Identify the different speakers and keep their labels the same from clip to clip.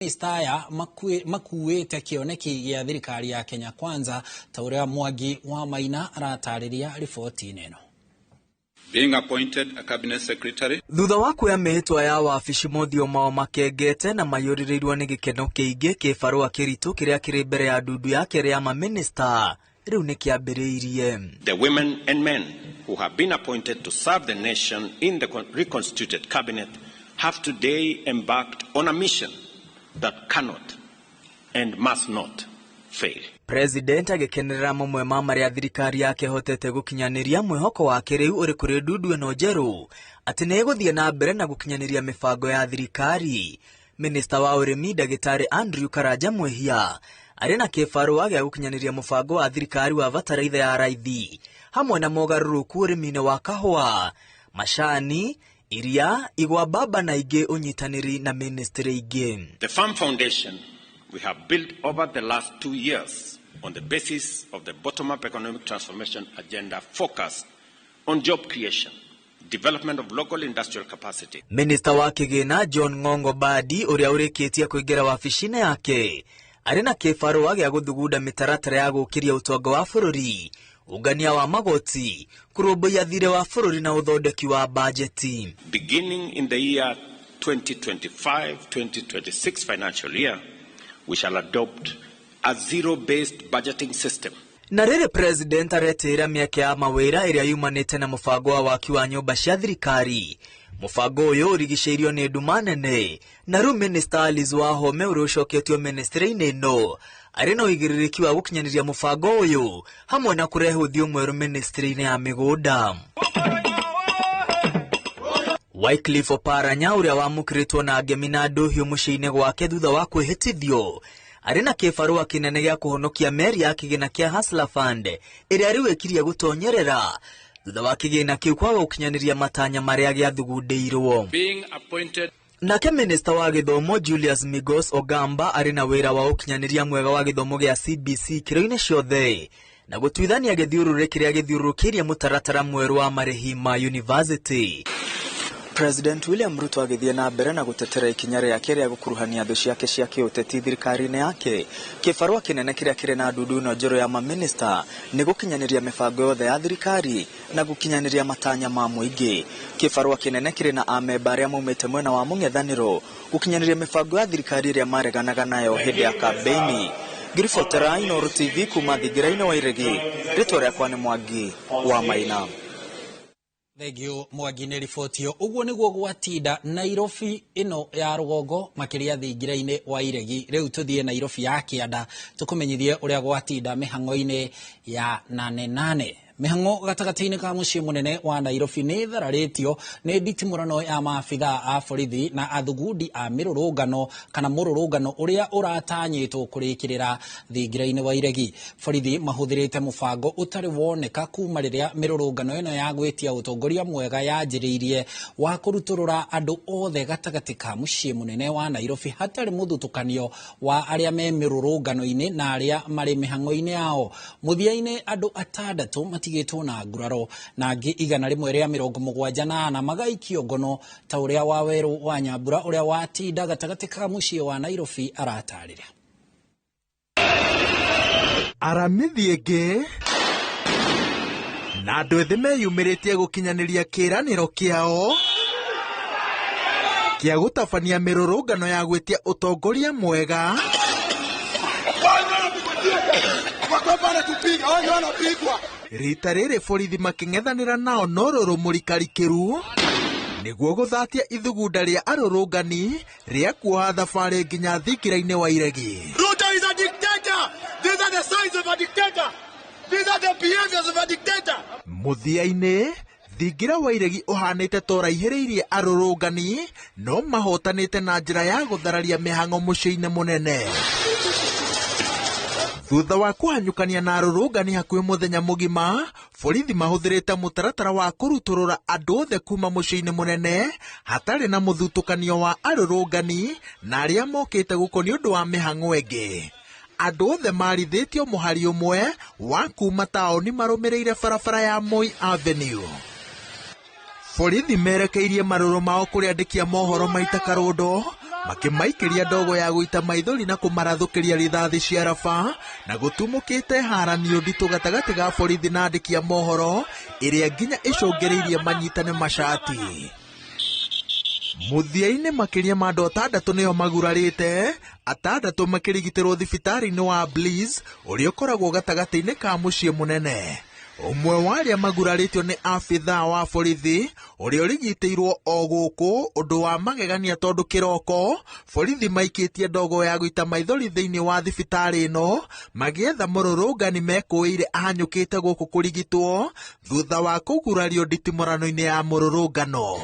Speaker 1: Mamĩnĩsta aya makuĩte kĩoneki gĩa thirikari ya Kenya Kwanza ta ũrĩa Mwangi wa Maina aratarĩria riboti-inĩ ĩno.
Speaker 2: Being appointed a cabinet secretary.
Speaker 3: Thutha wa kuoya mĩhĩtwa ya wabici mothiũ mao makengete na mayũrĩrĩirwo nĩ gĩkeno kĩingĩ, kĩbarũa kĩritũ kĩrĩa kĩrĩ mbere ya ndundu ya kerĩ ya mamĩnĩsta rĩu nĩ kĩambĩrĩirie.
Speaker 4: The women and men who have been appointed to serve the nation in the reconstituted cabinet have today embarked on a mission that cannot and must not fail.
Speaker 3: President agĩkenerera mamwe ma marĩa thirikari yake ĩhotete gũkinyanĩria, mwĩhoko wake rĩu ũrĩ kũrĩ ndundu ĩno njerũ atĩ nĩ ĩgũthiĩ na mbere na gũkinyanĩria mĩbango ya thirikari. Minista wa ũrĩmi Ndagĩtarĩ Andrew Karanja Mwihia arĩ na kĩbarũa gĩa gũkinyanĩria mũbango wa thirikari wa bataraitha ya raithi hamwe na mogarũrũku ũrĩmi-inĩ wa kahũa, macani, iria, igwa, mbamba na ingĩ, ũnyitanĩri na ministry ingĩ.
Speaker 4: The farm foundation we have built over the last 2 years on the basis of the bottom-up economic transformation agenda focused on job creation, development of local industrial capacity.
Speaker 3: Minista wa kĩgĩna John Ng'ong'o Mbadi ũrĩa ũrĩkĩtie kũingĩra wabici-inĩ yake arĩ na kĩbarũa gĩa gũthugunda mĩtaratara ya gũkĩria ũtonga wa bũrũri, ũngania wa magoti, kũrũmbũiya thirĩ wa bũrũri na ũthondeki wa bajeti.
Speaker 4: Beginning in the year 2025-2026 financial year, we shall adopt a zero-based budgeting system.
Speaker 3: Na rĩrĩ president aretĩĩra mĩeke ya mawĩra ĩrĩa yumanĩte na mũbango wa waki wa nyũmba cia thirikari. Mũbango ũyũ ũrigicĩirio nĩ nduma nene na rĩu Minister Alice Wahome ũrĩa ũcoketio ministry-inĩ ĩno arĩ na ũigĩrĩrĩki wa gũkinyanĩria mũbango ũyũ hamwe na kũrehe ũthiũ mwerũ ministry-inĩ ya mĩgũnda. Wycliffe Oparanya ũrĩa wamũkĩrĩtwo na ngemi na ndũhiũ mũciĩ-inĩ gwake thutha wa kwĩhĩtithio arĩ na kĩbarũa kĩnene gĩa kũhonokia meri ya kĩgĩna kĩa Hustler Fund ĩrĩa rĩu ĩkirie gũtonyerera thutha wa kĩgĩna kĩu kwaga gũkinyanĩria matanya marĩa gĩathugundĩirwo.
Speaker 2: Being appointed.
Speaker 3: Nake minista wa gĩthomo Julius Migos Ogamba arĩ na wĩra wa ũkinyanĩria mwega wa gĩthomo gĩa CBC kĩro-inĩ ciothe na gũtuithania gĩthiũrũrĩ kĩrĩa gĩthiũrũrũkĩirie mũtaratara mwerũ wa marĩhi ma university. President William Ruto agĩthiĩ na mbere na gũtetera ikinya rĩake rĩa gũkuruhania thũ ciake cia kĩũteti thirikari-inĩ yake, kĩbarũa kĩnene kĩrĩa kĩrĩ na ndundu ĩno njerũ ya mamĩnĩsta nĩ gũkinyanĩria mĩbango yothe ya thirikari na gũkinyanĩria matanya ma mũingĩ. Kĩbarũa kĩnene kĩrĩ na amemba arĩa maumĩte mwena wa mũng'ethanĩro gũkinyanĩria mĩbango ya thirikari ĩrĩa mareganaga nayo hĩndĩ ya kambeini. Ngĩribotera Inooro TV kuma thingira-inĩ wa Iregi, rĩtwa rĩakwa nĩ Mwangi wa Maina.
Speaker 1: Thengio Mwangi nĩ riboti ĩyo. Ũguo nĩguo gwatinda Nairobi ĩno ya rũgongo makĩria thingira-inĩ wa Iregi. Rĩu tũthiĩ Nairobi ya kĩanda tũkũmenyithie ũrĩa gwatinda mĩhang'o-inĩ ya nane nane. Mĩhang'o gatagatĩ-inĩ ka mũciĩ mũnene wa Nairobi nĩ ĩthararĩtio nĩ nditimũrano ya maabithaa a borithi na athugundi a mĩrũrũngano kana mũrũrũngano ũrĩa ũratanyĩtwo kũrĩkĩrĩra thingira-inĩ wa Iregi. Borithi mahũthĩrĩte mũbango ũtarĩ woneka kuma rĩrĩa mĩrũrũngano ĩno ya gwĩtia ũtongoria mwega yanjĩrĩirie wa kũrutũrũra andũ othe gatagatĩ ka mũciĩ mũnene wa Nairobi hatarĩ mũthutũkanio wa arĩa me mĩrũrũngano-inĩ na arĩa marĩ mĩhang'o-inĩ yao. Mũthia-inĩ andũ atandatũ matigĩtwo na nguraro na angĩ 174 magaikio ngono ta ũrĩa Wawerũ wa Nyambura ũrĩa watinda gatagatĩ ka mũciĩ wa Nairobi aratarĩria.
Speaker 5: Aramithi ĩngĩ na andũ ethĩ meyumĩrĩtie gũkinyanĩria kĩĩranĩro kĩao kĩa gũtabania mĩrũrũngano ya gwĩtia ũtongoria mwega rita rĩrĩ borithi makĩng'ethanĩra nao no rũrũ mũrikarikĩru nĩguo gũthatia ithugunda rĩa arũrũngani rĩa kuoha thabarĩ nginya thingira-inĩ wa Iregi.
Speaker 6: Ruto is a dictator. These are the signs of a dictator. These are the behaviors of a dictator.
Speaker 5: Mũthia-inĩ thingira wa Iregi ũhanĩte ta ũraihĩrĩirie arũrũngani no mahotanĩte na njĩra ya gũthararia mĩhang'o mũciĩ-inĩ mũnene. Thutha wa kũhanyũkania na arũrũngani hakuhĩ mũthenya mũgima, borithi mahũthĩrĩte mũtaratara wa kũrutũrũra andũ othe kuma mũciĩ-inĩ mũnene hatarĩ na mũthutũkanio wa arũrũngani na arĩa mokĩte gũkũ nĩ ũndũ wa mĩhang'o ĩngĩ. Andũ othe marithĩtio mũhari ũmwe wa kuma taũni marũmĩrĩire barabara ya Moi Avenue. Borithi merekeirie marũrũ mao kũrĩ andĩki a mohoro maita karũndo Makĩmaikĩria ndogo ya gũita maithori na kũmarathũkĩria rithathi cia raba na gũtumũkĩte haranio nditũ gatagatĩ ga borithi na andĩki a mohoro ĩrĩa nginya ĩcũngĩrĩirie manyitane macati. Mũthia-inĩ makĩria ma andũ atandatũ nĩo magurarĩte, atandatũ makĩrigitĩrwo thibitarĩ-inĩ wa Bliss ũrĩa ũkoragwo gatagatĩ-inĩ ka mũciĩ mũnene. Ũmwe wa arĩa magurarĩtio nĩ abithaa wa borithi ũrĩa ũrigitĩirwo o gũkũ, ũndũ wa magegania tondũ kĩroko borithi maikĩtie ndogo ya gũita maithori thĩinĩ wa thibitarĩ ĩno magĩetha mũrũrũngani mekũĩire ahanyũkĩte gũkũ kũrigitwo thutha wa kũgurario nditimũrano-inĩ ya mũrũrũngano.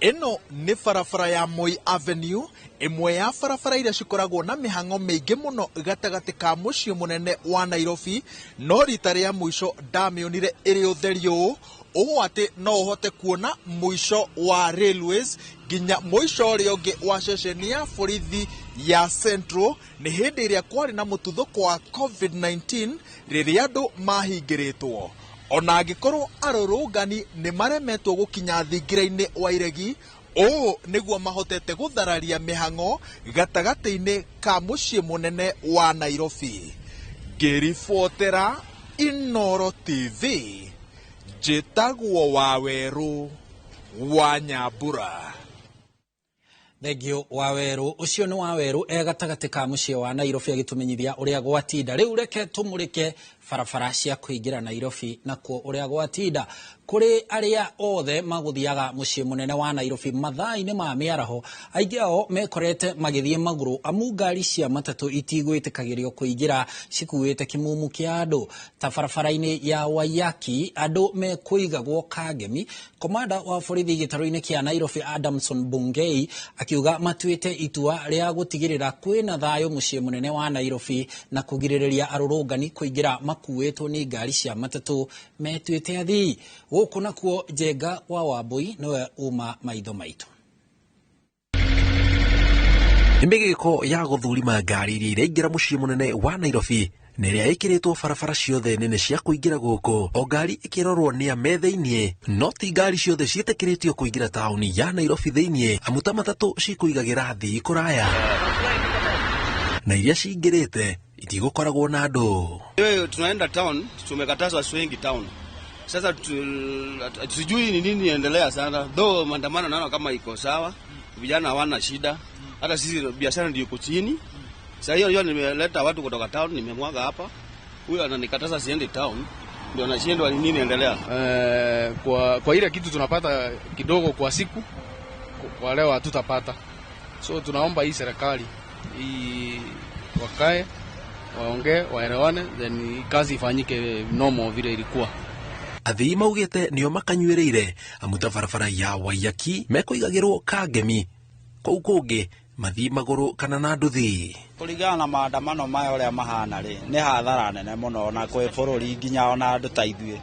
Speaker 5: Ĩno nĩ barabara ya Moi Avenue, ĩmwe ya barabara iria cikoragwo na mĩhang'o mĩingĩ mũno gatagatĩ ka mũciĩ mũnene wa Nairobi, no rita rĩa mũico ndamĩonire ĩrĩ ũtheri ũũ ũũ atĩ no ũhote kuona mũico wa Railways nginya mũico ũrĩa ũngĩ wa ceceni ya borithi ya Central nĩ hĩndĩ ĩrĩa kwarĩ na mũtuthũko wa COVID-19 rĩrĩa andũ mahingĩrĩtwo. Ona angĩkorwo arũrũngani nĩ maremetwo gũkinya thingira-inĩ wa iregi, ũũ nĩguo mahotete gũthararia mĩhang'o gatagatĩ-inĩ ka mũciĩ mũnene wa Nairobi. Ngĩribotera Inooro TV, njĩtagwo Wawerũ wa Nyambura.
Speaker 1: Thengio Wawerũ. Ũcio nĩ Wawerũ e gatagatĩ ka mũciĩ wa Nairobi agĩtũmenyithia ũrĩa gwatinda. Rĩu reke tũmũrĩke barabara cia kũingĩra Nairobi nakuo ũrĩa gwatinda. Kũrĩ arĩa othe magũthiaga mũciĩ mũnene wa Nairobi mathaa-inĩ ma mĩaraho, aingĩ ao mekorete magĩthiĩ magũrũ amu ngari cia matatũ itigwĩtĩkagĩrio kũingĩra cikuĩte kĩmumu kĩa andũ. Ta barabara-inĩ ya Waiyaki andũ mekũigagwo Kangemi. Komanda wa borithi gĩtarũ-inĩ kĩa Nairobi Adamson Bungei akiuga matuĩte itua rĩa gũtigĩrĩra kwĩna thayũ mũciĩ mũnene wa Nairobi na kũgirĩrĩria arũrũngani kũingĩra makuĩtwo nĩ ngari cia matatũ metuĩte athii. Gũkũ nakuo Njenga wa Wambui nĩwe uma maitho maitũ.
Speaker 7: Nĩ mĩgĩko ya gũthurima ngari iria iraingĩra mũciĩ mũnene wa Nairobi na ĩrĩa ĩkĩrĩtwo barabara ciothe nene cia kũingĩra gũkũ, o ngari ĩkĩrorwo nĩ a me thĩiniĩ, no ti ngari ciothe ciĩtĩkĩrĩtio kũingĩra taũni ya Nairobi thĩiniĩ, amu ta matatũ cikũigagĩra thii kũraya na iria cingĩrĩte itigũkoragwo na andũ.
Speaker 8: Wewe tunaenda town, tumekatazwa swingi town. Sasa sijui ni nini endelea sana. Though maandamano naona kama iko sawa, vijana hawana shida. Hata sisi biashara ndio iko chini. Sasa hiyo hiyo nimeleta watu kutoka town, nimemwaga hapa. Huyo ananikataza siende town, ndio anashindwa ni nini endelea.
Speaker 9: Kwa ile kitu tunapata kidogo kwa siku, kwa leo hatutapata. So tunaomba hii serikali wakae, waongee, waelewane, then kazi ifanyike normal vile ilikuwa.
Speaker 7: Athii maugĩte nĩo makanyuĩrĩire amu ta barabara ya Waiyaki mekũigagĩrwo Kangemi, kũu kũngĩ mathiĩ magũrũ kana na nduthi.
Speaker 10: Kũringana na maandamano maya ũrĩa mahana rĩ, nĩ hathara nene mũno ona kwĩ bũrũri nginya ona andũ ta ithuĩ,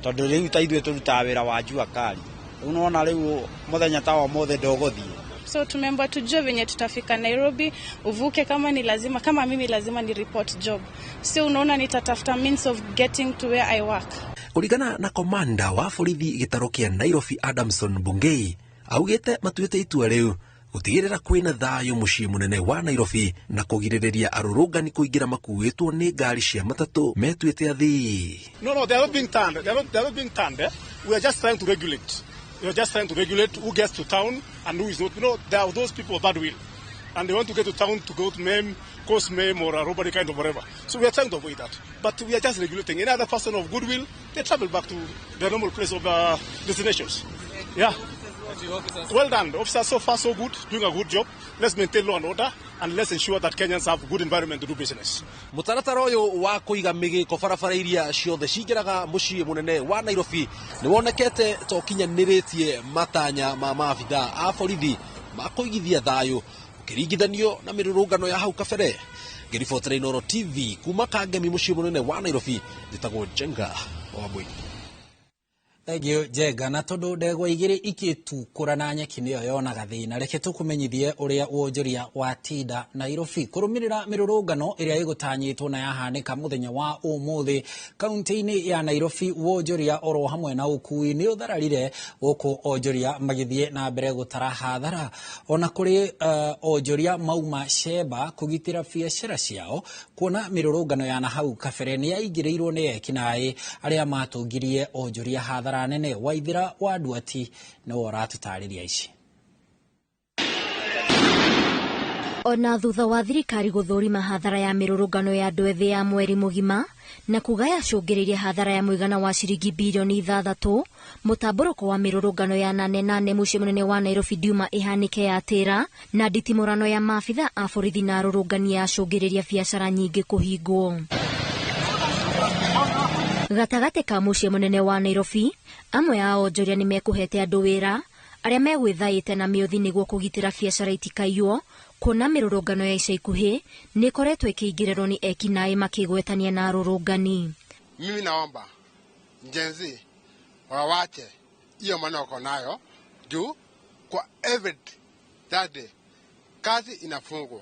Speaker 10: tondũ rĩu ta ithuĩ tũrutaga wĩra wa jua kali. Rĩu nĩwona rĩu mũthenya ta wa ũmũthĩ ndũgũthiĩ.
Speaker 11: So tumeambiwa tujue venye tutafika Nairobi, uvuke kama ni lazima, kama mimi lazima ni report job. So unaona nitatafuta means of getting to where I work.
Speaker 7: Kũringana na komanda wa borithi gĩtarũ kĩa Nairobi Adamson Bungei, augĩte matuĩte itua rĩu gũtigĩrĩra kwĩna thayũ mũciĩ mũnene wa Nairobi na kũgirĩrĩria arũrũngani kũingĩra makuĩtwo nĩ ngari cia matatũ metuĩte athii.
Speaker 12: No, they are not being turned. They are not being turned. Eh? We are just trying to regulate. We are just trying to regulate who gets to town and who is not. You know, there are those people of bad will, and they want to get to town to go to maim, cause maim or a robbery kind of whatever. So we are trying to avoid that. But we are just regulating. Any other person of goodwill, they travel back to their normal place of destinations. Yeah. Well done. Officers, so far so good, doing a good job. Let's maintain law and order and let's ensure that Kenyans have good environment to do business.
Speaker 7: Mũtaratara ũyũ wa kũiga mĩgĩko barabara iria ciothe cingĩraga mũciĩ mũnene wa Nairobi nĩ wonekete ta ũkinyanĩrĩtie matanya ma maabithaa a borithi ma kũigithia thayũ ũkĩringithanio na mĩrũrũngano ya hau kabere. Ngĩribotera Inooro TV kuma Kangemi mũciĩ mũnene wa Nairobi, njĩtagwo Njenga wa Wambui.
Speaker 1: Thengiũ Njenga. Na tondũ ndegwa igĩrĩ ikĩtukũra na nyeki nĩyo yonaga thĩna, reke tũkũmenyithie ũrĩa wonjoria watinda Nairobi kũrũmĩrĩra mĩrũrũngano ĩrĩa ĩgũtanyĩtwo na yahanĩka mũthenya wa ũmũthĩ kaunti-inĩ ya Nairobi. Wonjoria oro hamwe na ũkui nĩ ũthararire gũkũ onjoria magĩthiĩ na mbere gũtara hathara. Ona kũrĩ onjoria mauma Sheba kũgitĩra biacara ciao kuona mĩrũrũngano ya nahau kabere nĩ yaingĩrĩirwo nĩ ekinaĩ arĩa matũngirie onjoria hathara nene. Waithira wa Nduati nĩwe ũratũtarĩria ici.
Speaker 13: Ona thutha wa thirikari gũthũrima hathara ya mĩrũrũngano ya andũ ethĩ ya mweri mũgima na kuga yacũngĩrĩirie hathara ya mũigana wa ciringi birioni 6, mũtambũrũko wa mĩrũrũngano ya 88 mũciĩ mũnene wa Nairobi ndiuma ĩhanĩke ya tĩra na nditimũrano ya maabitha a borithi na arũrũngani yacũngĩrĩria biacara nyingĩ kũhingwo. Gatagatĩ ka mũciĩ mũnene wa Nairobi, amwe a onjoria nĩ mekũhete andũ wĩra arĩa megwĩthaĩte na mĩũthi nĩguo kũgitĩra biacara itikaiywo, kuona mĩrũrũngano ya ica ikuhĩ nĩ ĩkoretwo ĩkĩingĩrĩrwo nĩ ekinaĩ makĩgwetania na arũrũngani.
Speaker 14: Mimi naomba Gen Z wawache hiyo maneno wako nayo juu kwa every Thursday kazi inafungwa.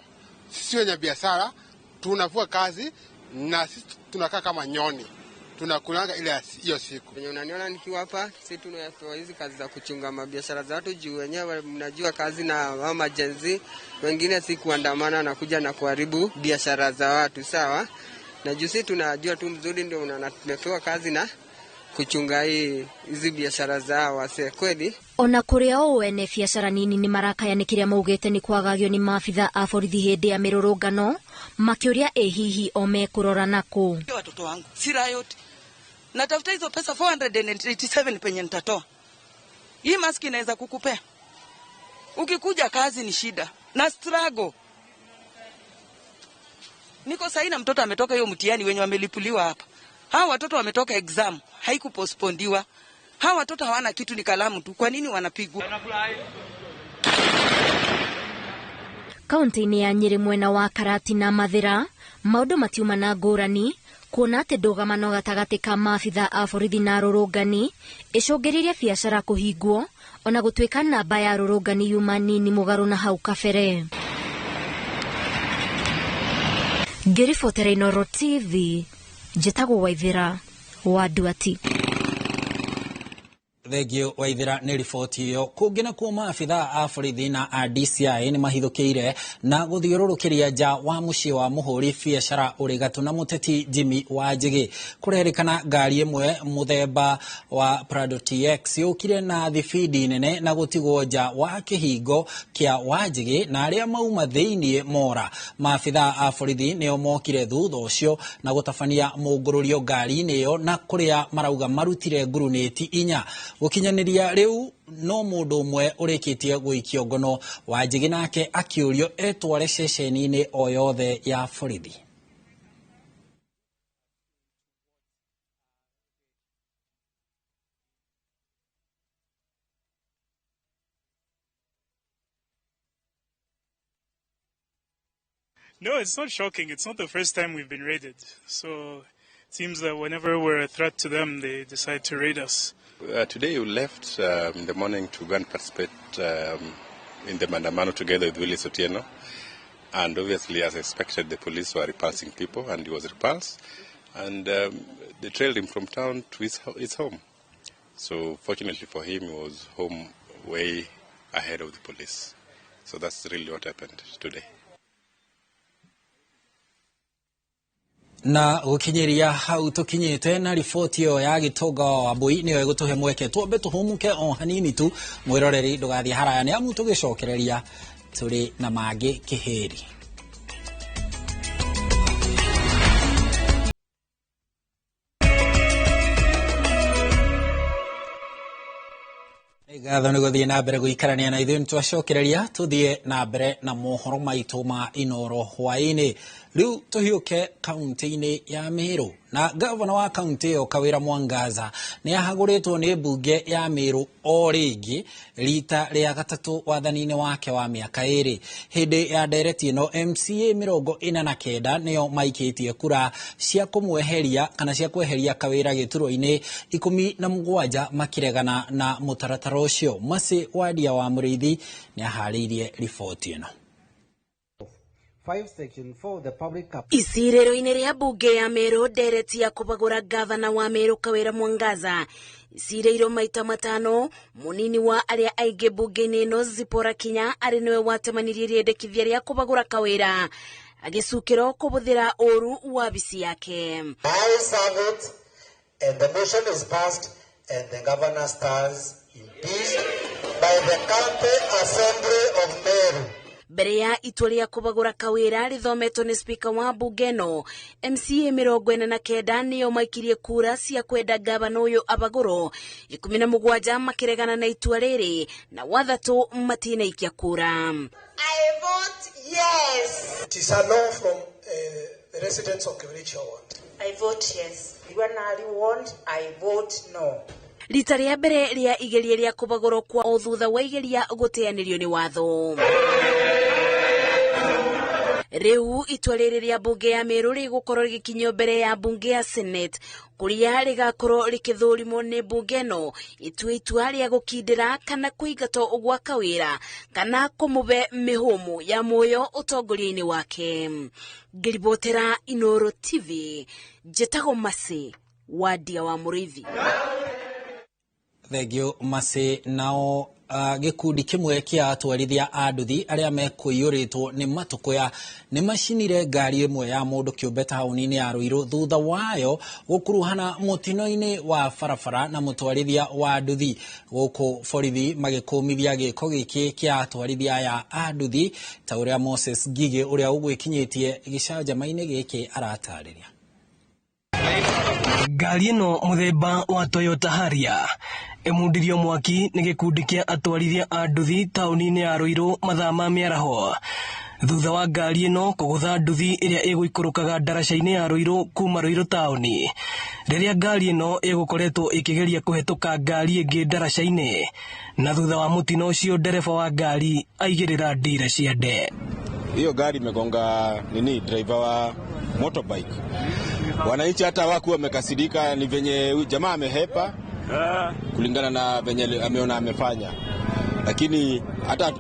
Speaker 14: Sisi wenye biashara tunafua kazi na sisi tunakaa kama nyoni, tunakulanga ile hiyo siku.
Speaker 15: Wenye unaniona nikiwa hapa, sisi tunapewa hizi kazi za kuchunga mabiashara za watu juu wenyewe mnajua kazi na mama Gen Z wengine si kuandamana na kuja na kuharibu biashara za watu, sawa? Na juu sisi tunajua tu mzuri ndio tumepewa kazi na kuchunga hizi biashara za wase kweli.
Speaker 13: Ona kũrĩa o ene biacara nini nĩ marakayanĩkĩria maugĩte nĩ kwagagio nĩ maabitha a borithi hĩndĩ ya mĩrũrũngano, makĩũria ĩ hihi o mekũrora nakũ.
Speaker 16: Watoto wangu si riot, natafuta hizo pesa 487 penye nitatoa. Hii maski inaweza kukupea. Ukikuja kazi ni shida na struggle. Niko sahi na mtoto ametoka hiyo mtihani wenye wamelipuliwa hapa. Hawa watoto wametoka exam, haikupostpondiwa. Hawa watoto hawana kitu, ni kalamu tu. Kwa nini wanapigwa?
Speaker 13: Kaunti-inĩ ya Nyĩrĩ mwena wa Karati na Mathĩra, maũndũ matiuma na ngũrani kuona atĩ ndũgamano gatagatĩ ka maabitha a borithi na arũrũngani ĩcũngĩrĩirie biacara kũhingwo ona gũtuĩka namba ya arũrũngani yuma nini mũgarũ na hau kabere. Ngĩribotera Inooro TV, njĩtagwo Waithĩra wa Nduati.
Speaker 1: Thengiũ Waithĩra nĩ riboti ĩyo. Kũngĩ nakuo maabitha a borithi na a DCI nĩ mahithũkĩire na gũthiũrũrũkĩria nja wa mũciĩ wa mũhũri biacara ũrĩ gatũ na mũteti Jimmy Wanjigi. Kũrerĩkana ngari ĩmwe mũthemba wa Prado TX yũkire na thibindi nene na gũtigwo nja wa kĩhingo kĩa Wanjigi na arĩa mauma thĩiniĩ mora. Maabitha a borithi nĩo mokire thutha ũcio na gũtabania mũngũrũrio ngari-inĩ ĩyo na kũrĩa marauga marutire ngurunĩti 4. Gũkinyanĩria rĩu no mũndũ ũmwe ũrĩkĩtie gũikio ngono. Wanjigi nake akĩũrio etware ceceni-inĩ o yothe ya borithi.
Speaker 17: No, it's not shocking. It's not the first time we've been raided. So it seems that whenever we're a threat to them, they decide to raid us.
Speaker 18: Today we left in the morning to go and participate in the Mandamano together with Willis Otieno. And obviously, as expected, the police were repulsing people, and he was repulsed. And they trailed him from town to his home. So fortunately for him, he was home way ahead of the police. So that's really what happened today.
Speaker 1: Na gũkinyĩria hau tũkinyĩte na riboti ĩyo ya Gĩtonga wa Wambui nĩyo ĩgũtũhe mweke twambe tũhũmũke o hanini tu. Mwĩroreri ndũgathiĩ haraya nĩ amu tũgĩcokereria tũrĩ na mangĩ kĩhĩri. Ngatho nĩ gũthiĩ na mbere gũikarania na ithuĩ nĩ twacokereria tũthiĩ na mbere na mohoro maitũ ma Inooro hwaĩ-inĩ. Rĩu tũhiũke kaunti-inĩ ya Meru Na gavana wa kaunti ĩyo Kawĩra Mwangaza nĩ ahagũrĩtwo nĩ mbunge ya Meru o rĩngĩ rita rĩa gatatũ wathani-inĩ wake wa mĩaka 2. Hĩndĩ ya ndereti ĩno MCA 49 nĩo maikĩtie kura cia kũmweheria kana cia kweheria Kawĩra gĩturwa-inĩ 17 makiregana na mũtaratara ũcio. Mercy Wadia wa Mũrĩithi nĩ aharĩirie riboti ĩno.
Speaker 19: Icirĩro-inĩ rĩa mbunge ya Meru ndereti ya kũbagũra gavana wa Meru Kawĩra Mwangaza icirĩirwo maita 5. Mũnini wa arĩa aingĩ mbunge-inĩ ĩno Zipporah Kinya arĩ nĩwe watemanirie rĩendekithia rĩa kũbagũra Kawĩra agĩcukĩrwo kũbũthĩra ũru wabici yake.
Speaker 20: I serve it and the motion is passed and the governor stands impeached by the County Assembly of Meru.
Speaker 19: Mbere ya itua rĩa kũbagũra Kawĩra rĩthometwo nĩ spika wa mbunge ĩno, MCA 49 nĩo maikirie kura cia kwenda gavana ũyũ abagũrwo, 17 makĩregana na itua rĩrĩ na 6 matinaikia kura.
Speaker 21: I vote yes.
Speaker 22: It is a no from the residents of Kibirichia ward.
Speaker 21: I vote yes. Iwanari ward, I vote no.
Speaker 19: Rita rĩa mbere rĩa igeria rĩa kũbagũrwo kwa o thutha wa igeria gũteanĩrio nĩ watho. Rĩu itua rĩrĩ rĩa mbunge ya Meru rĩgũkorwo rĩgĩkinyio mbere ya mbunge ya Senate kũrĩa rĩgakorwo rĩkĩthũrimwo nĩ mbunge ĩno ĩtue itua rĩa gũkindĩra kana kũingatwo gwa Kawĩra kana kũmũbe mĩhũmũ ya muoyo ũtongoria-inĩ wake. Ngĩribotera Inooro TV, njĩtagwo Mercy Wadia wa Mũrĩithi.
Speaker 1: Thank you Mercy. Nao gĩkundi kĩmwe kĩa atwarithia a nduthi arĩa mekũiyũrĩtwo nĩ matũkũya nĩ macinire ngari ĩmwe ya mũndũ kĩũmbe taũni-inĩ ya Ruiru thutha wayo gũkuruhana mũtino-inĩ wa barabara na mũtwarithia wa nduthi. Gũkũ borithi magĩkũmithia gĩko gĩkĩ kĩa atwarithia aya a nduthi ta ũrĩa Moses Ngigĩ ũrĩa ũgwĩkinyĩtie gĩcanjama-inĩ gĩkĩ aratarĩria.
Speaker 23: Ngari ĩno mũthemba wa Toyota Harrier ĩmundirio mwaki nĩ gĩkundi kĩa atwarithia a nduthi taũni-inĩ ya Ruiru mathaa ma mĩaraho thutha wa ngari ĩno kũgũtha nduthi ĩrĩa ĩgũikũrũkaga ndaraca-inĩ ya Ruiru kuma Ruiru taũni rĩrĩa ngari ĩno ĩgũkoretwo ĩkĩgeria kũhetũka ngari ĩngĩ ndaraca-inĩ na thutha wa mũtino ũcio ndereba wa ngari aigĩrĩra ndira cia nde.
Speaker 24: Hiyo gari imegonga nini driver wa motorbike. Wananchi hata hawakuwa wamekasirika, ni venye jamaa amehepa kulingana na venye ameona amefanya, lakini hata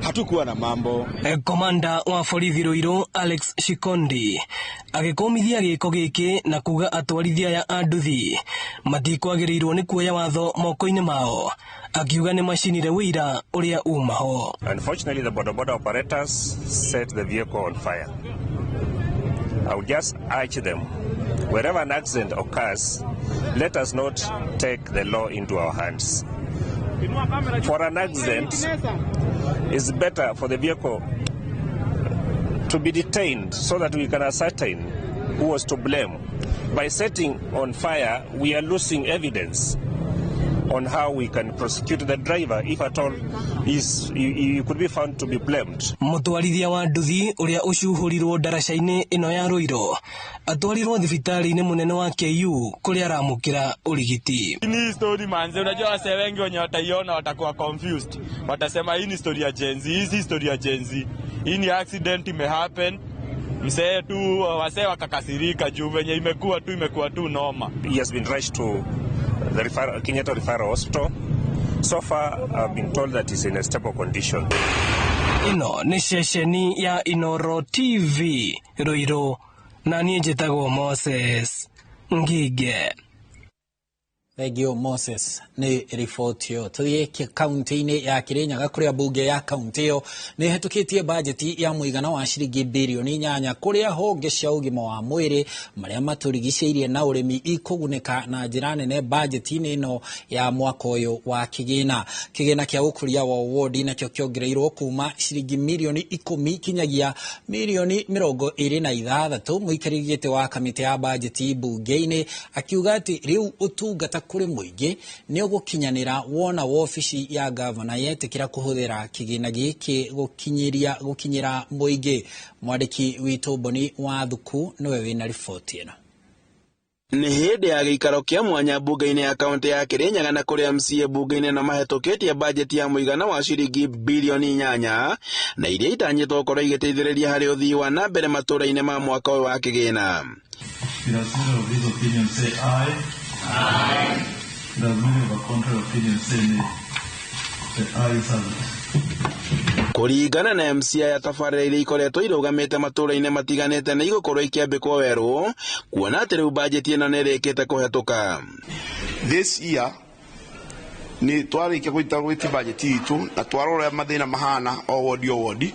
Speaker 24: hatukuwa na mambo.
Speaker 23: Komanda wa borithi Ruiru Alex Shikondi agĩkũmithia gĩko gĩkĩ na kuga atwarithia aya a nduthi matikwagĩrĩirwo nĩ kuoya watho moko-inĩ mao, akiuga nĩ macinire wĩira ũrĩa umaho.
Speaker 25: Unfortunately, the boda operators set the vehicle on fire. I would just urge them, wherever an accident occurs, let us not take the law into our hands. For an accident, it's better for the vehicle to be detained so that we can ascertain who was to blame. By setting on fire, we are losing evidence on how we can prosecute the driver if at all he could be found to be blamed.
Speaker 23: Mũtwarithia wa nduthi ũrĩa ũcuhũrirwo ndaraca-inĩ ĩno ya Ruiru atwarirwo thibitarĩ-inĩ mũnene wa KU kũrĩa aramũkĩra ũrigiti.
Speaker 26: Ni story manze, unajua wase wengi wenye wataiona watakuwa confused, watasema hii ni story ya Gen Z, hii si story ya Gen Z, hii ni accident imehappen. Msee tu wasee wakakasirika juu venye imekuwa tu noma.
Speaker 25: He has been rushed to the Kenyatta Referral Hospital. So far, I've been told that he's in a stable condition.
Speaker 23: Ĩno nĩ ceceni ya Inooro TV Ruiru, na niĩ njĩtagwo Moses Ngige.
Speaker 1: Thank you Moses nĩ riboti ĩyo. Tũthiĩ kaunti-inĩ ya Kirinyaga kũrĩa mbunge ya kaunti ĩyo nĩ ĩhetũkĩtie bajeti ya mũigana wa ciringi birioni 8 kũrĩa honge cia ũgima wa mwĩrĩ marĩa matũrigicĩirie na ũrĩmi ikũgunĩka na njĩra nene bajeti-inĩ ĩno ya mwaka ũyũ wa kĩgĩna. Kĩgĩna kĩa ũkũria wa wodi nakĩo kĩongereirwo kuma ciringi mirioni 10 kinyagia mirioni 26. Mũikarĩri gĩtĩ wa kamĩtĩ ya bajeti mbunge-inĩ akiuga atĩ rĩu ũtungata kũrĩ mũingĩ nĩ ũgũkinyanĩra wona wobici ya gavana yetĩkĩra kũhũthĩra kĩgĩna gĩkĩ gũkinyĩra mũingĩ. Mwandĩki witũ Boni wa Thuku nĩwe wĩna riboti ĩno.
Speaker 2: Nĩ hĩndĩ ya gĩikaro kĩa mwanya mbunge-inĩ ya kaunti ya Kirinyaga na kũrĩa MCA mbunge-inĩ ĩno mahĩtũkĩtie bajeti ya mũigana wa ciringi bilioni 8 na iria itanyĩtwo gũkorwo igĩteithĩrĩria harĩ ũthii wa na mbere matũũra-inĩ ma mwaka ũyũ wa kĩgĩna. Kũringana na MCA ya tabarĩra iria ikoretwo irũgamĩte matũũra-inĩ matiganĩte nĩ igũkorwo ikĩambĩkwo werũ kuona atĩ rĩu bajeti ĩno nĩ ĩrĩkĩte kũhetũka.
Speaker 3: This year nĩ twarĩkia gwĩti bajeti itũ na twarora mathĩna mahana o wodi o wodi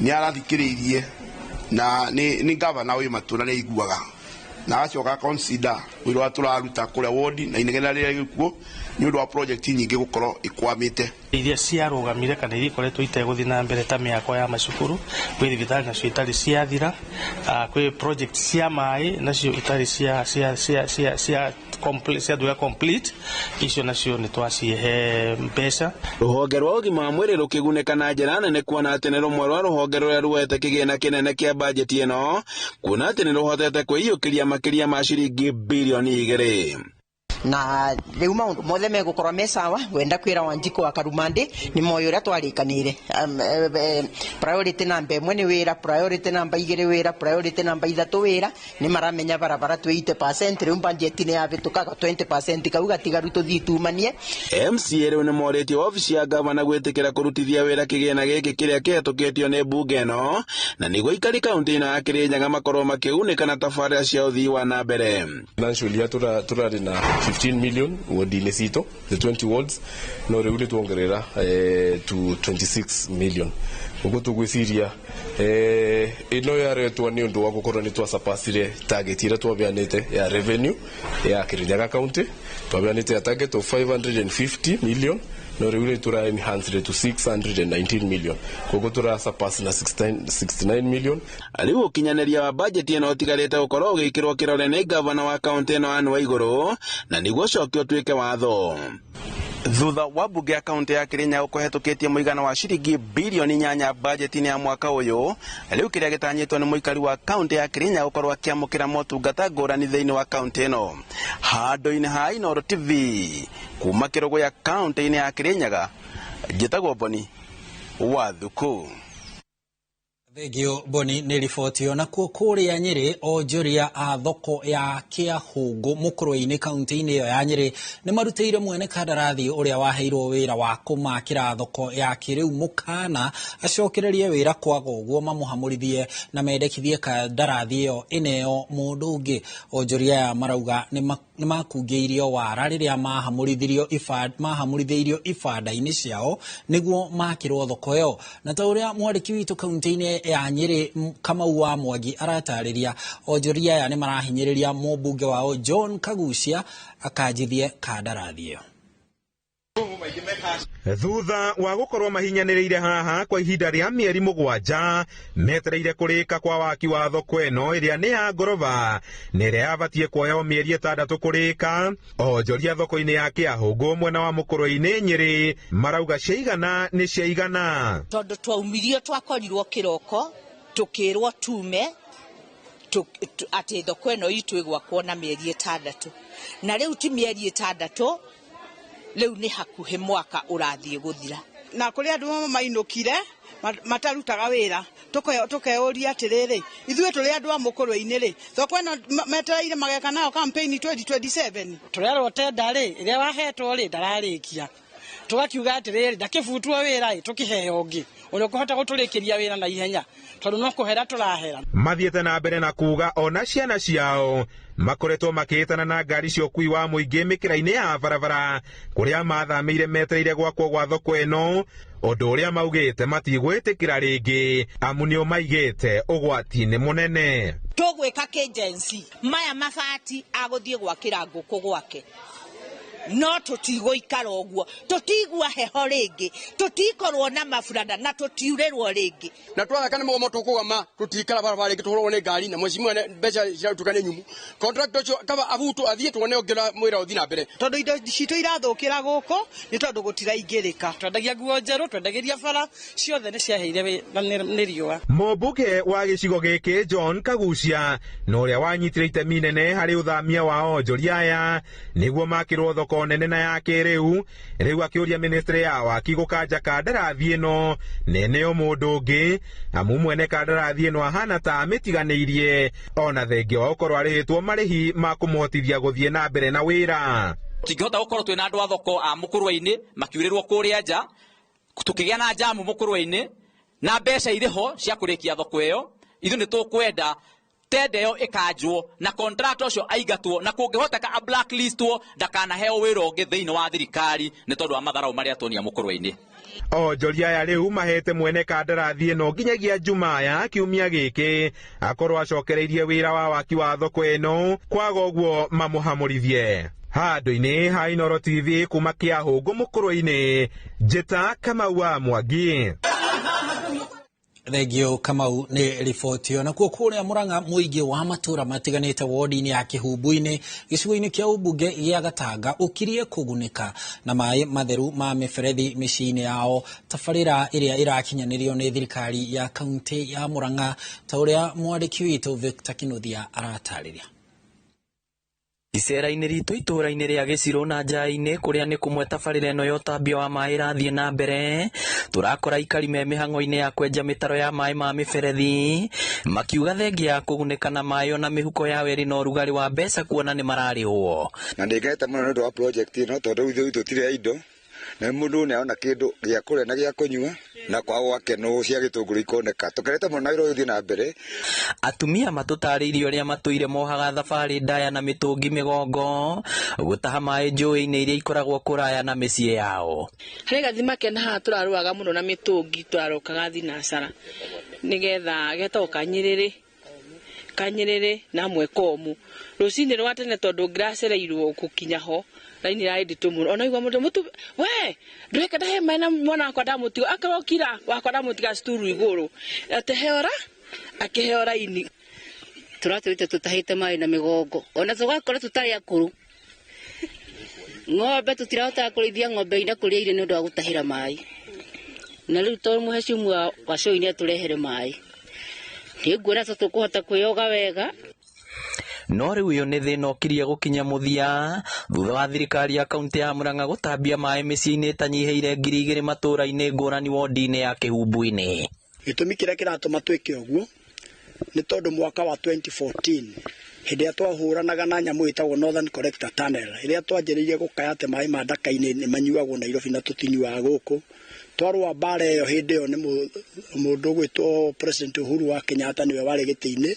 Speaker 3: nĩ arathikĩrĩirie na nĩ gavana wĩ matũ na nĩ aiguaga na agacoka consider wĩra ũrĩa tũraruta kũrĩa wodi na inegene rĩrĩa rĩkuo nĩ ũndũ wa project nyingĩ gũkorwo ikwamĩte.
Speaker 4: Iria ciarũgamire kana iria ikoretwo itegũthiĩ na mbere ta mĩako ya macukuru kwĩ thibitarĩ nacio itarĩ ciathira, kwĩ project cia maĩ nacio itarĩ cia complete, icio nacio nĩ twacihe mbeca.
Speaker 2: Rũhonge rwa ũgima wa mwĩrĩ rũkĩgunĩka na njĩra nene kuona atĩ nĩ rũmwe rwa rũhonge rũrĩa ruoete kĩgĩna kĩnene kĩa bajeti ĩno kuona atĩ nĩ rũhotete kwĩiyũkĩria makĩria ma ciringi bilioni 2.
Speaker 21: Na riu maundu mothe megukorwo me sawa wenda kwira Wanjiku wa Karumandi ni moyo uria twarikanire. Priority namba 1 ni wira, priority namba 2 wira, priority namba 3 wira. Ni maramenya barabara twi 80% riu budget ni yabitukaga 20% kau gatigaru tuthii tumanie.
Speaker 2: MCA riu ni moretie wabici ya gavana gwitikira kurutithia wira kigina giki kiria kihetũkĩtio nĩ mbunge ĩno na nĩguo aikari kaunti-inĩ ya Kirinyaga makorwo makĩgunĩka na tabarĩra cia ũthii wa na mbere.
Speaker 5: Financial year turarĩ na 15 million wodi-inĩ citũ, the 20 wards, no rĩu nĩtuongerera to 26 million. Ũguo tũgwĩciria ĩno yaretwo nĩ ũndũ wa gũkorwo nĩ twasapasire target ĩrĩa twabeanĩte ya revenue ya Kirinyaga County. Twabeanĩte ya target of 550 million, no rĩu nĩ enhance to 619 million. Koguo tũra surpass na 69 million.
Speaker 2: Rĩu ũkinyanĩria wa bajeti ĩno ũtigarĩte gũkorwo ũgĩkĩrwo kĩrore nĩ gavana wa kaunti ĩno Anne Waigũrũ na nĩguo ũcoke ũtuĩke watho. Thutha wa mbunge ya kaunti ya Kirinyaga kũhetũkĩtie mũigana wa ciringi bilioni 8 bajeti-inĩ ya mwaka ũyũ, rĩu kĩrĩa gĩtanyĩtwo nĩ mũikari wa kaunti ya Kirinyaga gũkorwo akĩamũkĩra motungata ngũrani thĩinĩ wa kaunti ĩno. Handũ-inĩ ha Inooro TV kuma Kĩrũgũya kaunti-inĩ ya Kirinyaga, njĩtagwo Boni wa Thuku.
Speaker 1: Thengio Boni nĩ riboti ĩyo. Nakuo kũrĩa Nyĩrĩ onjoria a thoko ya Kĩahũngũ Mũkũrwe-inĩ kaunti-inĩ ĩyo ya Nyĩrĩ nĩ marutĩire mwene kandarathi ũrĩa waheirwo wĩra wa kũmakĩra thoko ya kĩrĩu mũkana acokererie wĩra kwaga ũguo mamũhamũrithie na mendekithie kandarathi ĩyo ĩneo mũndũ ũngĩ. Onjoria aya marauga nĩ makungĩirio wara rĩrĩa mahamũrithĩirio ibanda-inĩ ciao nĩguo makĩrwo thoko ĩyo. Na ta ũrĩa mwandĩki witũ kaunti-inĩ ya Nyĩrĩ Kamau wa Mwangi aratarĩria, onjoria aya nĩ marahinyĩrĩria mũmbunge wao John Kagucia akanjithie kandarathi ĩyo.
Speaker 7: Thutha wa gũkorwo mahinyanĩrĩire haha kwa ihinda rĩa mĩeri 7 metereire kũrĩka kwa waki wa thoko ĩno ĩrĩa nĩ ya ngoroba na ĩrĩa yabatiĩ kuoya mĩeri 6 kũrĩka, onjoria thoko-inĩ ya Kĩahũngũ mwena wa Mũkũrwe-inĩ Nyĩrĩ marauga ciaigana nĩ ciaigana.
Speaker 6: Tondũ twaumirio twakorirwo kĩroko tũkĩrwo tume atĩ thoko ĩno itũ ĩgwakwo na mĩeri 6 na rĩu ti mĩeri 6 rĩu nĩ hakuhĩ mwaka ũrathiĩ gũthira.
Speaker 8: Na kũrĩ andũ mainũkire matarutaga wĩra tũkeyũria atĩrĩrĩ, ithuĩ tũrĩ andũ a Mũkũrwe-inĩ rĩ, thoko ĩno metereire mageka nayo campaign 2027.
Speaker 9: Tũrerwo tenda rĩ ĩrĩa wahetwo rĩ ndararĩkia, tũgakiuga atĩrĩrĩ ndakĩbutwo wĩra ĩ tũkĩheo ũngĩ ũrĩa ũkũhota gũtũrĩkĩria wĩra na ihenya tondũ no kũhera tũrahera.
Speaker 7: Mathiĩte na mbere na kuga ona ciana ciao makoretwo makĩhĩtana na ngari cia ũkui wa mũingĩ mĩkĩra-inĩ ya barabara kũrĩa mathamĩire metereire gwakwo gwa thoko ĩno, ũndũ ũrĩa maugĩte matigwĩtĩkĩra rĩngĩ amu nĩ ũmaigĩte ũgwati-inĩ mũnene.
Speaker 6: Tũgwĩka kĩnjensi maya mabati agũthiĩ gwakĩra ngũkũ gwake No tũtigũikara ũguo, tũtigua heho rĩngĩ, tũtikorwo na maburana na tũtiurĩrwo rĩngĩ.
Speaker 10: Na twathaka nĩ mũgomo tũkũgama, tũtikara barabara rĩngĩ, tũhũrwo nĩ ngari na mheshimiwa mbeca ciratuĩka nĩ nyumu. Contract ũcio kaba abutwo athiĩ tuone ũngĩ mwĩra ũthiĩ na mbere.
Speaker 8: Tondũ indo citũ irathũkĩra gũkũ nĩ tondũ gũtiraingĩrĩka.
Speaker 9: Twendagia nguo njerũ, twendagĩria bara ciothe nĩ ciaheire nĩ riũa.
Speaker 11: Mũmbunge wa gĩcigo gĩkĩ John Kagucia na ũrĩa wanyitire itemi nene harĩ ũthamia wa onjoria aya nĩguo makĩrwo thoko nene na ya kĩrĩu, rĩu akĩũria ministry ya waki gũkanja kandarathi ĩno nene o mũndũ ũngĩ, amu mwene kandarathi ĩno ahana ta amĩtiganĩirie ona thengia wa gũkorwo arĩhĩtwo marĩhi ma kũmũhotithia gũthiĩ na mbere na wĩra.
Speaker 12: Tingĩhota gũkorwo twĩna andũ a thoko a Mũkũrwe-inĩ makiurĩrwo kũrĩa nja, tũkĩgĩa na njamu Mũkũrwe-inĩ na mbeca irĩ ho cia kũrĩkia thoko ĩyo. Ithuĩ nĩ tũkwenda tenda ĩyo ĩkanjwo na contract ũcio aingatwo, na kũngĩhoteka a blacklistwo ndakanaheo wĩra ũngĩ thĩinĩ wa thirikari nĩ tondũ wa matharaũ marĩa tuonia Mũkũrwe-inĩ.
Speaker 11: Onjoria aya rĩu mahete mwene kandarathi ĩno nginyagia Jumaa ya kiumia gĩkĩ akorwo acokereirie wĩra wa waki wa thoko ĩno, kwaga ũguo mamũhamũrithie. Handũ-inĩ ha Inooro TV kuma Kĩahũngũ Mũkũrwe-inĩ, Njĩta Kamau wa Mwangi.
Speaker 1: Thengio Kamau nĩ riboti ĩyo. Nakuo kũrĩa Murang'a mũingĩ wa matũra matiganĩte wodi-inĩ ya Kĩhumbu-inĩ gĩcigo-inĩ kĩa ũmbunge gĩa Gatanga ũkirie kũgunĩka na maĩ matheru ma mĩberethi mĩciĩ-inĩ yao, tabarĩra ĩrĩa ĩrakinyanĩrio nĩ thirikari ya kaunti ya Murang'a, ta ũrĩa mwandĩki witũ Victor Kinuthia aratarĩria.
Speaker 14: Icera-inĩ ritũ itũũra-inĩ rĩa Gĩcirũ na Njaĩ-inĩ kũrĩa nĩ kũmwe tabarĩra ĩno ya ũtambia wa maĩ ĩrathiĩ na mbere, tũrakora aikari me mĩhang'o-inĩ ya kwenja mĩtaro ya maĩ ma mĩberethi, makiuga thengia ya kũgunĩka na maĩ ona mĩhuko yao ĩrĩ na ũrugarĩ wa mbeca kuona nĩ mararĩhwo.
Speaker 15: Na ndĩngenete mũno nĩ ũndũ wa project ĩno tondũ rĩu ithuĩ tũtirĩ indo na mũndũ nĩ arona kĩndũ gĩa kũrĩa na gĩa kũnyua na kwa gwake no cia gĩtũngũrũ ikoneka. Tũkenete mũno na wĩra ũyũ ũthiĩ na mbere.
Speaker 14: Atumia matũtarĩirie ũrĩa matũire mohaga thabarĩ ndaya na mĩtũngi mĩgongo gũtaha maĩ njũĩ-inĩ iria ikoragwo kũraya na mĩciĩ yao.
Speaker 16: Harĩ gathima kena haha tũrarũaga mũno na mĩtũngi, tũrarokaga thinacara nĩgetha getagwo kanyĩrĩrĩ kanyĩrĩrĩ na mwekomu rũcinĩ rwa tene tondũ ngĩracereirwo gũkinya ho raini ĩrarĩ nditũ mũno. Ona igua mũndũ mũtu we ndweka ndahe maĩ na mwana wakwa ndamũtiga akorwo kira wakwa ndamũtiga cukuru igũrũ ateheora akĩheo raini.
Speaker 27: Tũratũrĩte tũtahĩte maĩ na mĩgongo ona tũgakorwo tũtarĩ akũrũ, ng'ombe tũtirahotaga kũrĩithia ng'ombe ina kũrĩa irio nĩ ũndũ wa gũtahĩra maĩ, na rĩu tondũ mũhecimua wa cũi nĩatũrehere maĩ nĩnguona ta tũkũhota kwĩyoga wega.
Speaker 14: No rĩu ũyũ nĩ thĩna ũkirie gũkinya mũthia thutha wa thirikari ya kaunti ya Murang'a gũtambia maĩ mĩciĩ-inĩ ĩtanyihĩire 2000 matũũra-inĩ ngũrani wodi-inĩ ya Kĩhumbu-inĩ.
Speaker 28: Gĩtũmi kĩrĩa kĩratũma twĩke ũguo nĩ tondũ mwaka wa 2014 hĩndĩ ĩrĩa twahũranaga na nyamũ ĩtagwo Northern Collector Tunnel ĩrĩa twanjĩrĩirie gũkaya atĩ maĩ ma Ndaka-inĩ nĩ manyuagwo Nairobi na tũtinyuaga gũkũ, twarũa mbara ĩyo hĩndĩ ĩyo nĩ mũndũ ũgwĩtwo President Uhuru wa Kenyatta nĩwe warĩ gĩtĩ-inĩ,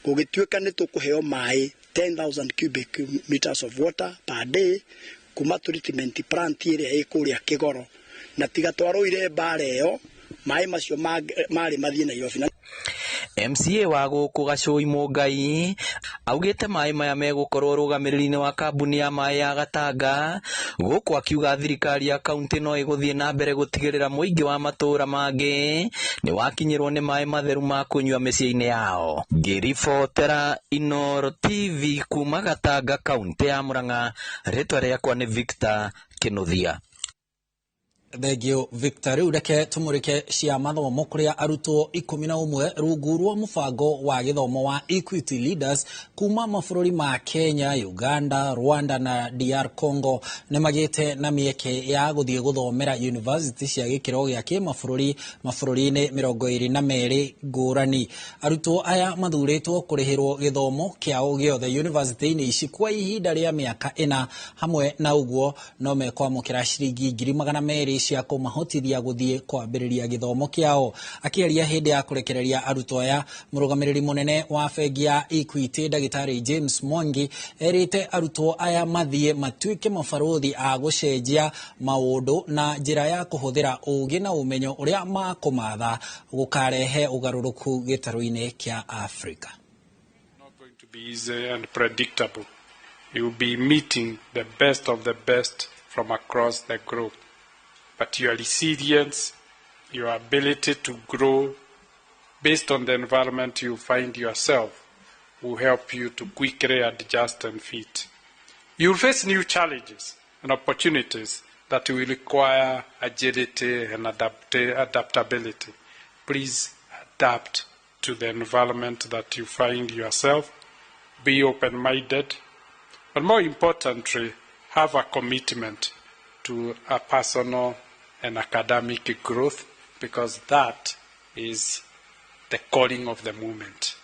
Speaker 28: gũgĩtuĩka nĩ tũkũheo maĩ 10,000 cubic meters of water per day kuma treatment plant ĩrĩa ĩ kũrĩa Kĩgoro, na tiga twarũire mbara ĩyo maĩ macio marĩ mathiĩ Nairobi.
Speaker 14: MCA wa gũkũ Gacũi Mũngai augĩte maĩ maya megũkorwo rũgamĩrĩri-inĩ wa kambuni ya maĩ ya Gatanga, gũkũ akiuga thirikari ya kaunti no ĩgũthiĩ na mbere gũtigĩrĩra mũingĩ wa matũũra mangĩ nĩ wakinyĩrwo nĩ maĩ matheru ma kũnyua mĩciĩ-inĩ yao. Ngĩribotera Inooro TV kuma Gatanga, kaunti ya Murang'a, rĩtwa rĩakwa nĩ Victor Kinuthia.
Speaker 1: Thengio Victor. Rĩu reke tũmũrĩke cia mathomo kũrĩa arutwo 11 rungu rwa mũbango wa gĩthomo wa Equity Leaders kuma mabũrũri ma Kenya, Uganda, Rwanda na DR Congo nĩ magĩte na mĩeke ya gũthiĩ gũthomera university cia gĩkĩro gĩa kĩmabũrũri mabũrũri-inĩ 22 ngũrani. Arutwo aya mathurĩtwo kũrĩhĩrwo gĩthomo kĩao gĩothe university-inĩ ici kwa ihinda rĩa mĩaka 4, hamwe na ũguo no mekwamũkĩra ciringi 200,000 cia kũmahotithia gũthiĩ kwambĩrĩria gĩthomo kĩao. Akĩaria hĩndĩ ya kũrekereria arutwo aya, mũrũgamĩrĩri mũnene wa bengi ya Equity Ndagĩtarĩ James Mwangi erĩte arutwo aya mathiĩ matuĩke mabarũthi a gũcenjia maũndũ na njĩra ya kũhũthĩra ũũgĩ na ũmenyo ũrĩa makũmatha gũkarehe ũgarũrũku gĩtarũ-inĩ kĩa Afrika.
Speaker 17: Not going to be easy and predictable.
Speaker 13: You'll be meeting the best of the best from across the globe. But your resilience, your ability to grow based on the environment you find yourself will help you to quickly adjust and fit. You'll face new challenges and opportunities that will require agility and adaptability. Please adapt to the environment that you find yourself. Be open minded, but more importantly, have a commitment to a personal and academic growth because that is the calling of the moment.